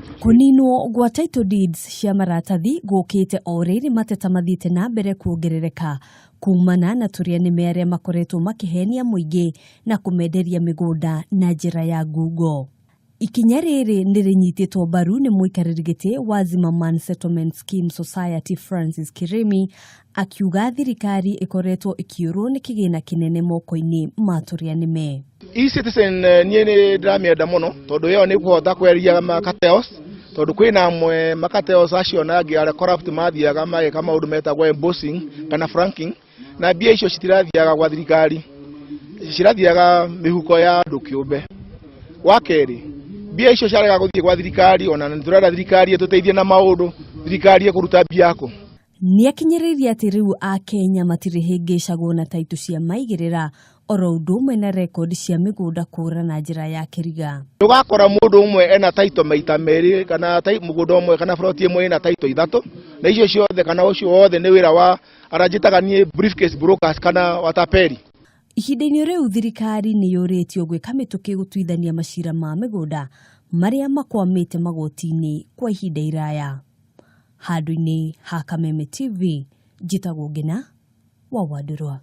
Kũninwo gwa title deeds cia maratathi gũkĩte o rĩrĩ mateta mathiĩte na mbere kuongerereka kumana na tũrĩa nĩme arĩa makoretwo makĩhenia mũingĩ na kũmenderia mĩgũnda na njĩra ya ngungo. Ikinya rĩrĩ nĩ rĩnyitĩtwo mbaru nĩ mũikarĩri gĩtĩ wa Zimmerman Settlement Scheme Society Francis Kirimi akiuga thirikari ĩkoretwo ĩkĩũrwo nĩ kĩgĩna kĩnene moko-inĩ ma tũrĩa nĩme. E-Citizen niĩ nĩ ndĩramĩenda mũno tondũ ĩyo nĩ kũhota kweheria ma-cartels, tondũ kwĩna amwe ma-cartels acio na angĩ arĩa corrupt mathiaga mageka maũndũ metagwo embossing kana franking, na mbia icio citirathiaga gwa thirikari, cirathiaga mĩhuko ya andũ kĩũmbe. Wa kerĩ, mbia icio ciarega gũthiĩ gwa thirikari, ona nĩ tũrenda thirikari ĩtũteithie na maũndũ, thirikari ĩkũruta mbia kũ? Nĩakinyĩrĩirie atĩ rĩu Akenya matirĩhĩngĩcagwo na taitũ cia maigĩrĩra oro ũndũ ũmwe na rekondi cia mĩgũnda kũra na njĩra ya kĩriga. Ũgakora mũndũ ũmwe ena taito maita merĩ kana mũgũnda ũmwe kana ploti ĩmwe ĩna taito ithatũ, na icio ciothe kana ũcio wothe nĩ wĩra wa arĩa njĩtaga niĩ briefcase brokers kana watapeli. Ihinda-inĩ rĩu thirikari nĩ yũrĩtio gwĩka mĩtũkĩ gũtuithania macira ma mĩgũnda marĩa makwamĩte magoti-inĩ kwa ihinda iraya. Handũ-inĩ ha Kameme TV, njĩtagwo Ngĩna wa Wandũrwa.